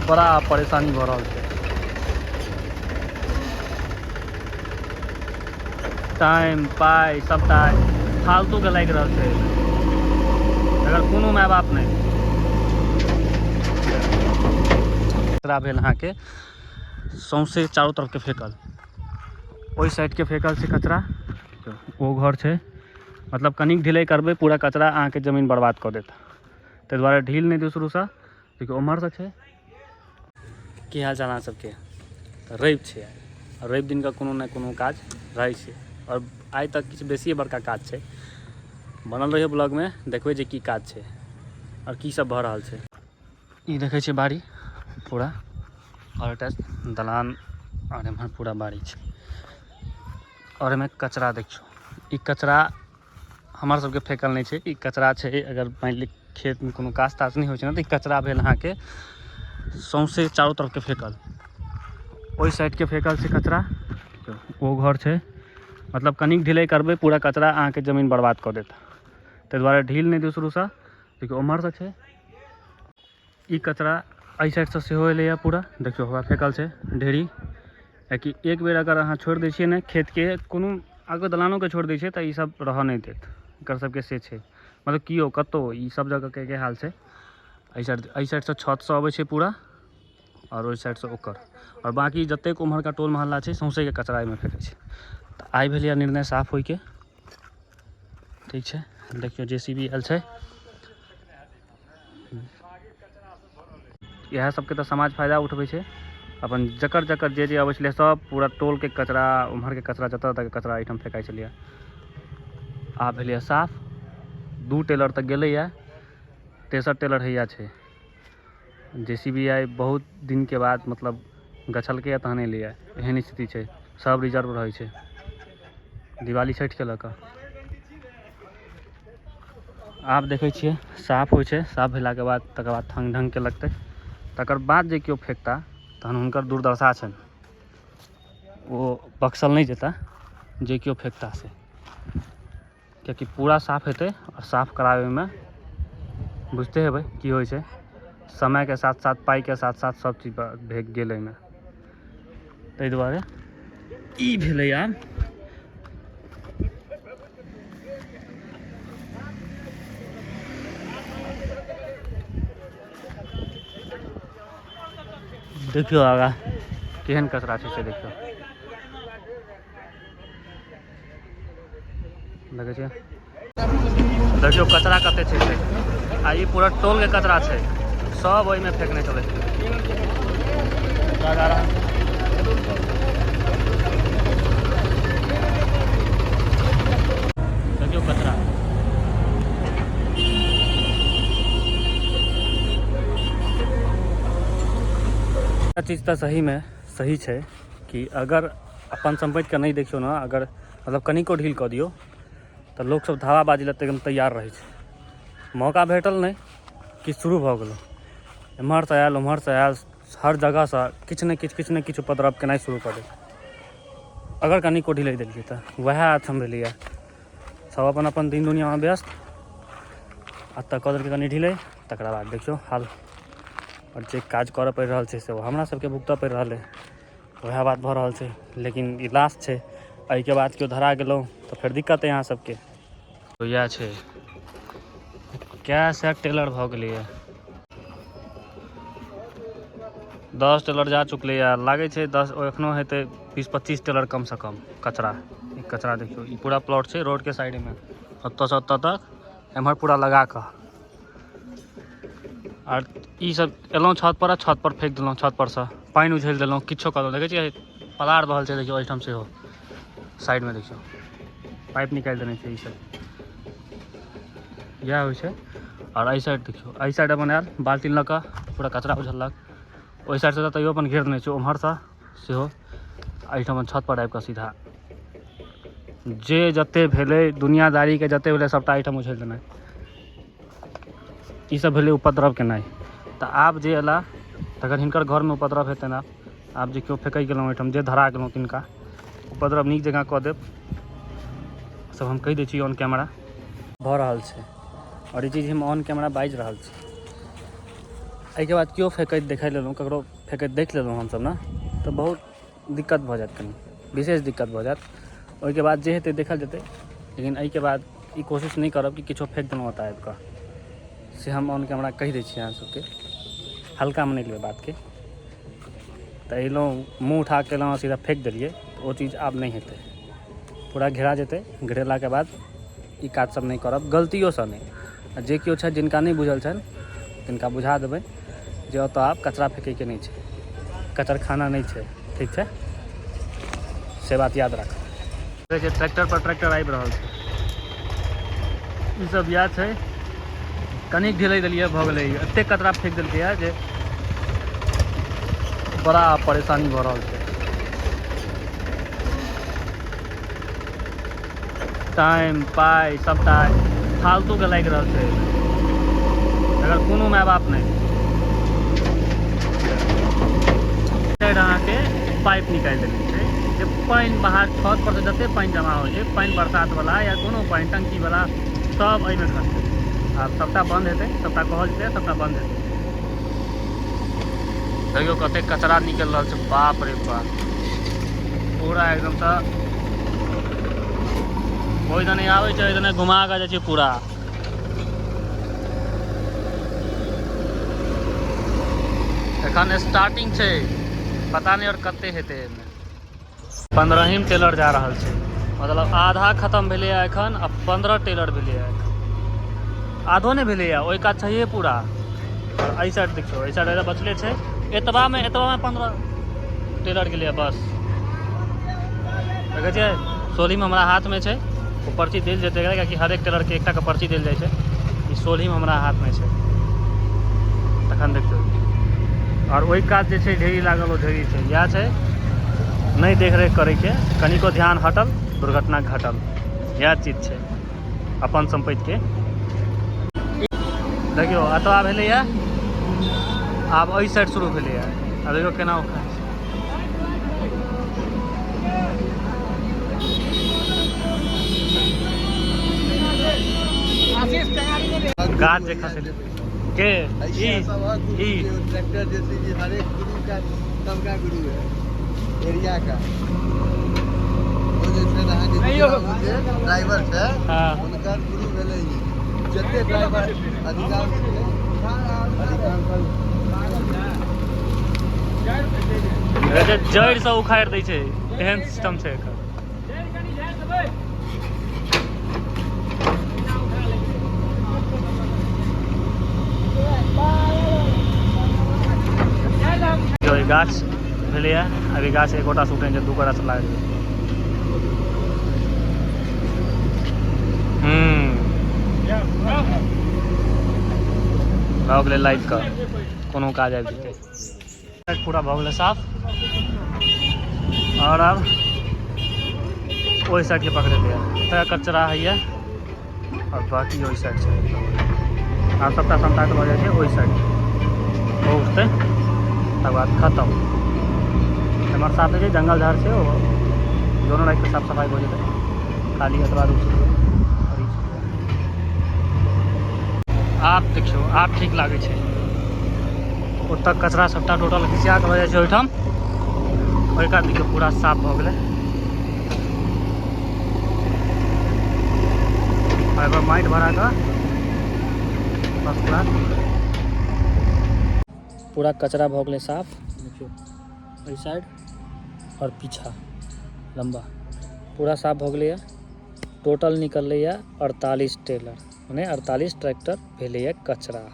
बड़ा परेशानी भऽ रहल छै। टाइम पाइ सबटा फालतूके लागि रहल छै, एकर कोनो माय बाप नहि। कचरा भेल अहाँके सौंसे चारू तरफके फेकल, ओहि साइडके फेकल छै कचरा, ओ घर छै। मतलब कनिक ढिलै करबै पूरा कचरा अहाँके जमीन बर्बाद कऽ देत, ताहि दुआरे ढील नहि दियौ शुरूसँ। देखियौ ओम्हरसँ छै। की हाल चाल अहाँ सबके? तऽ रवि छै आइ, रवि दिनके कोनो ने कोनो काज रहै छै, आओर आइ तक किछु बेसिए बड़का काज छै। बनल रहियौ ब्लॉगमे, देखबै जे की काज छै आओर की सब भऽ रहल छै। ई देखै छियै बाड़ी पूरा, आओर अटैच दलान, आओर एम्हर पूरा बाड़ी छै। आओर एहिमे कचरा देखियौ, ई कचरा हमर सबके फेकल नहि छै, ई कचरा छै। अगर मानि लिअ खेतमे कोनो काज ताज नहि होइ छै ने, तऽ ई कचरा भेल अहाँके सौंसे चारू तरफके फेकल, ओहि साइडके फेकल छै कचरा, ओ घर छै। मतलब कनिक ढिलै करबै पूरा कचरा अहाँके जमीन बर्बाद कऽ देत, ताहि दुआरे ढील नहि दियौ शुरूसँ। देखियौ ओम्हरसँ छै ई कचरा, एहि साइडसँ सेहो एलैए पूरा, देखियौ ओकरा फेकल छै ढेरी। कियाकि एक बेर अगर अहाँ छोड़ि दै छियै ने खेतके, कोनो आगू दलानोके छोड़ि दै छियै, तऽ ईसब रहऽ नहि देत, एकर सबके से छै। मतलब केओ कतहु ई सब जगहके एके हाल छै। एहि साइड, एहि साइडसँ छतसँ अबै छै पूरा, आओर ओहि साइडसँ ओकर, आओर बाँकी जतेक ओम्हरका टोल मोहल्ला छै सौँसेके कचरा एहिमे फेकै छै। तऽ आइ भेलैए निर्णय साफ होइके। ठीक छै, देखियौ जे सी बी आयल छै। इएह सबके तऽ समाज फायदा उठबै छै अपन, जकर जकर जे जे अबै छलै सब पूरा टोलके कचरा, ओम्हरके कचरा, जतऽ तक कचरा एहिठाम फेकाइ छलैए। आब भेलैए साफ, 2 टेलर तऽ गेलैए, तेसर टेलर हैया छै। जे सी बी I बहुत दिनके बाद मतलब गछलकैए तहन एलैए, एहन स्थिति छै। सब रिजर्व रहै छै दिवाली छठिके लऽ कऽ। आब देखै छियै साफ होइ छै, साफ भेलाके बाद तकर बाद ढङ्ग ढङ्गके लगतै, तकर बाद जे केओ फेकता तहन हुनकर दुर्दशा छनि, ओ बक्सल नहि जेता जे केओ फेकता से, कियाकि पूरा साफ हेतै। आओर साफ कराबैमे बुझते हेबै की होइ छै, समयके साथ साथ पाइके साथ साथ सब चीज भए गेल एहिमे, ताहि दुआरे ई भेलै। आब देखियौ आगाँ केहन कचरा छै से देखियौ, देखै छियै, देखियौ कचरा कते छै से। आ ई पूरा टोलके कचरा छै, सब ओहिमे फेकने चलै छै। जा रहल छै। देखियौ कचरा। चीज तऽ सहीमे सही छै कि अगर अपन सम्पत्तिके नहि देखियौ ने, अगर मतलब कनिको ढील कऽ दियौ तऽ लोकसभ धावा बाजी लए एकदम तैयार रहै छै। मौका भेटल नहि कि शुरू भऽ गेलहुँ, एम्हरसँ आयल ओम्हरसँ आयल, हर जगहसँ किछु ने किछु किछु ने किछु उपद्रव केनाइ शुरू कऽ देत। अगर कनिको ढील देलियै तऽ वएह अथम भेलैए, सब अपन अपन दिन दुनिआँमे व्यस्त। आ तऽ कऽ देलकै कनि ढीले, तकरा बाद देखियौ हाल। आओर जे काज करऽ पड़ि रहल छै से हमरा सबके भुगतऽ पड़ि रहल अइ, वएह बात भऽ रहल छै। लेकिन ई लास्ट छै, एहिके बाद केओ धरा गेलहुँ तऽ फेर दिक्कत अइ अहाँ सबके। इएह छै, कै सए टेलर भऽ गेलैए, 10 टेलर जा चुकलैए, लागै छै 10 एखनो हेतै 20-25 टेलर कमसँ कम कचरा। ई कचरा देखियौ, ई पूरा प्लॉट छै रोडके साइडमे, ओतऽसँ ओतऽ तक एम्हर पूरा लगा कऽ। आर ई सब एलहुँ छत पर, छत पर फेक देलहुँ, छत परसँ पानि उझलि देलहुँ, किछो कऽ देलहुँ। देखै छियै पलार बहल छै, देखियौ एहिठाम सेहो साइडमे देखियौ पाइप निकालि देने छै, ई सब इएह होइ छै। आओर एहि साइड देखियौ, एहि साइड अपन आयल बाल्टीन लऽ कऽ पूरा कचरा उझललक, ओहि साइडसँ तऽ तैयो अपन घेर देने छै, ओम्हरसँ सेहो एहिठाम छत पर आबि कऽ सीधा जे जते भेलै दुनियादारीके जते भेलै सबटा एहिठाम उझलि देनाइ, ई सब भेलै उपद्रव केनाइ। तऽ आब जे एला तखन हिनकर घरमे उपद्रव हेतनि। आब जे केओ फेकै गेलहुँ एहिठाम, जे धरा गेलहुँ तिनका उपद्रव नीक जकाँ कऽ देब, सब हम कहि दै छी ऑन कैमरा भऽ रहल छै। आओर ई चीज हम ऑन कैमरा बाजि रहल छी। एहिके बाद केओ फेकैत देख लेलहुँ, ककरो फेकैत देख लेलहुँ हमसब ने, तऽ बहुत दिक्कत भऽ जायत, कनि विशेष दिक्कत भऽ जायत। ओहिके बाद जे हेतै देखल जेतै, लेकिन एहिके बाद ई कोशिश नहि करब कि किछो फेक देलहुँ ओतऽ आबिकऽ। से हम ऑन कैमरा कहि दै छी अहाँ सबके, हल्कामे नहि लेबै बातके। तऽ अयलहुँ, मुँह उठा कऽ अयलहुँ, सीधा फेक देलियै, तऽ ओ चीज आब नहि हेतै। पूरा घेरा जेतै, घेरेलाके बाद ई काज सब नहि करब गलतियोसँ नहि। आ जे केओ छथि जिनका नहि बुझल छनि तिनका बुझा देबै जे ओतऽ आब कचरा फेकैके नहि छै, कचरखाना नहि छै, ठीक छै? से बात याद राखब। देखै छियै ट्रैक्टर पर ट्रैक्टर आबि रहल छै। ई सब इएह छै, कनिक ढिलै देलियै भऽ गेलै। एतेक कचरा फेक देलकैए जे बड़ा परेशानी भऽ रहल छै। टाइम पाइ सबटा फालतूके लागि रहल छै, एकर कोनो माय बाप नहि। अहाँके पाइप निकालि देने छै जे पानि बाहर छत पर से जते पानि जमा होइ छै, पानि बरसात वाला या कोनो पानि टंकी वाला, सब एहिमे खसतै। आब सबटा बन्द हेतै, सबटा कहल जेतै, सबटा बन्द हेतै। देखियौ कते कचरा निकलि रहल छै, बाप रे बाप, पूरा एकदमसँ ओहि दने आबै छै, ओहि दने घुमा कऽ जाइ छै पूरा। एखन स्टार्टिंग छै, पता नहि आओर कते हेतै एहिमे। 15 टेलर जा रहल छै, मतलब आधा खत्म भेलैए एखन आ 15 टेलर भेलैए एखन, आधो नहि भेलैए, ओहि कात छैहे पूरा। एहि साइड देखियौ, एहि साइड बचले छै एतबामे, एतबामे 15 टेलर गेलैए बस। देखै छियै सोलहीमे हमरा हाथमे छै, ओ पर्ची देल जेतै एकरा, कियाकि हरेक टेलरके एकटाके पर्ची देल जाइ छै। ई सोलहीमे हमरा हाथमे छै तखन। देखियौ, आओर ओहि कात जे छै ढेरी लागल, ओ ढेरी छै। इएह छै नहि देखरेख करैके, कनिको ध्यान हटल दुर्घटना घटल, इएह चीज छै अपन सम्पत्तिके। देखियौ एतबा भेलैए, आब एहि साइड शुरू भेलैए। आ देखियौ केना उखड़ै छै। गाछ जे खसै के ई ई ट्रैक्टर जैसे कि हर एक गुरु का सबका गुरु है एरिया का। ओ जे छै ने अहाँके जे ड्राइवर छै, हुनकर गुरु भेलै ई। जते ड्राइवर अधिकांश अधिकांश जड़िसँ उखाड़ि दै छै, एहन सिस्टम छै एकर। गाछ भेलैए, अभी गाछ एक गोटा सुखने छै, दू गोटा से लागल। भऽ गेलै लाइट कऽ कोनो काज आबि जेतै। पूरा भऽ गेलै साफ, आओर आब ओहि साइडके पकड़ेलै। एतऽ कचरा होइए आओर बाकी ओहि साइड छै। आब सबटा समटा कऽ लऽ जाइ छै ओहि साइड, ओ उठतै तकर बाद खतम। एम्हर साफ होइ छै, जंगल झाड़ छै, ओ दोनो राखि कऽ साफ सफाइ भऽ जेतै। खाली एतबा दूर छै। आओर ई छै। आब देखियौ, आब ठीक लागै छै। ओतऽ कचरा सबटा टोटल घिसिया कऽ लऽ जाइ छै ओहिठाम। ओहि कात देखियौ पूरा साफ भऽ गेलै। एहिपर माटि भरा कऽ फर्स्ट क्लास पूरा कचरा भऽ गेलै साफ। देखियौ एहि साइड आओर पीछा लम्बा पूरा साफ भऽ गेलैए। टोटल निकललैए 48 टेलर, मने 48 ट्रैक्टर भेलैए कचरा।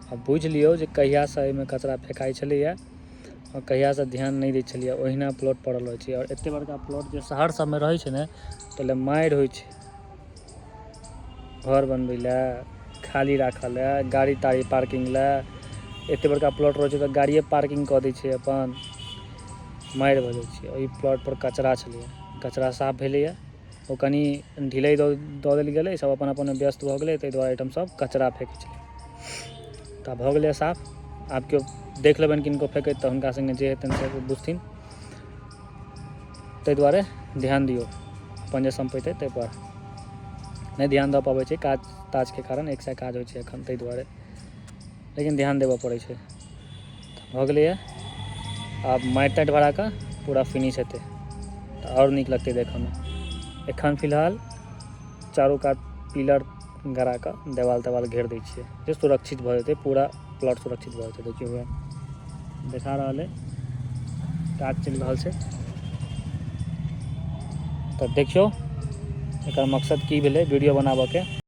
आ बुझि लियौ जे कहियासँ एहिमे कचरा फेकाइ छलैए आओर कहियासँ ध्यान नहि दै छलियै, ओहिना प्लॉट पड़ल रहै छै। आओर एते बड़का प्लॉट जे शहर सबमे रहै छै ने, तऽ लए मारि होइ छै घर बनबै लए, खाली राखऽ लए, गाड़ी ताड़ी पार्किंग लए। एते बड़का प्लॉट रहै छै तऽ गाड़िए पार्किंग कऽ दै छै अपन, मारि भऽ जाइ छै। ओहि प्लॉट पर कचरा छलैए, कचरा साफ भेलैए। ओ कनि ढिलै दऽ देल गेलै, सब अपन अपन व्यस्त भऽ गेलै, ताहि दुआरे एहिठाम सब कचरा फेकै छलै। तऽ भऽ गेलै साफ। आब केओ देख लेबनि किनको फेकैत तऽ हुनका सङ्गे जे हेतनि से बुझथिन। ताहि दुआरे ध्यान दियौ अपन जे सम्पति अइ ताहिपर। नहि ध्यान दऽ पबै छै काज ताजके कारण, एक सए काज होइ छै एखन, ताहि दुआरे, लेकिन ध्यान देबऽ पड़ै छै। भऽ गेलैए। आब माटि ताटि भरा कऽ पूरा फिनिश हेतै तऽ आओर नीक लगतै देखऽमे। एखन फिलहाल चारू कात पिलर गड़ा कऽ देवाल तेवाल घेर दै छियै जे सुरक्षित भऽ जेतै, पूरा प्लॉट सुरक्षित भऽ जेतै। देखियौ वएह देखा रहल अइ, काज चलि रहल छै। तऽ देखियौ एकर मकसद की भेलै वीडियो बनाबऽके।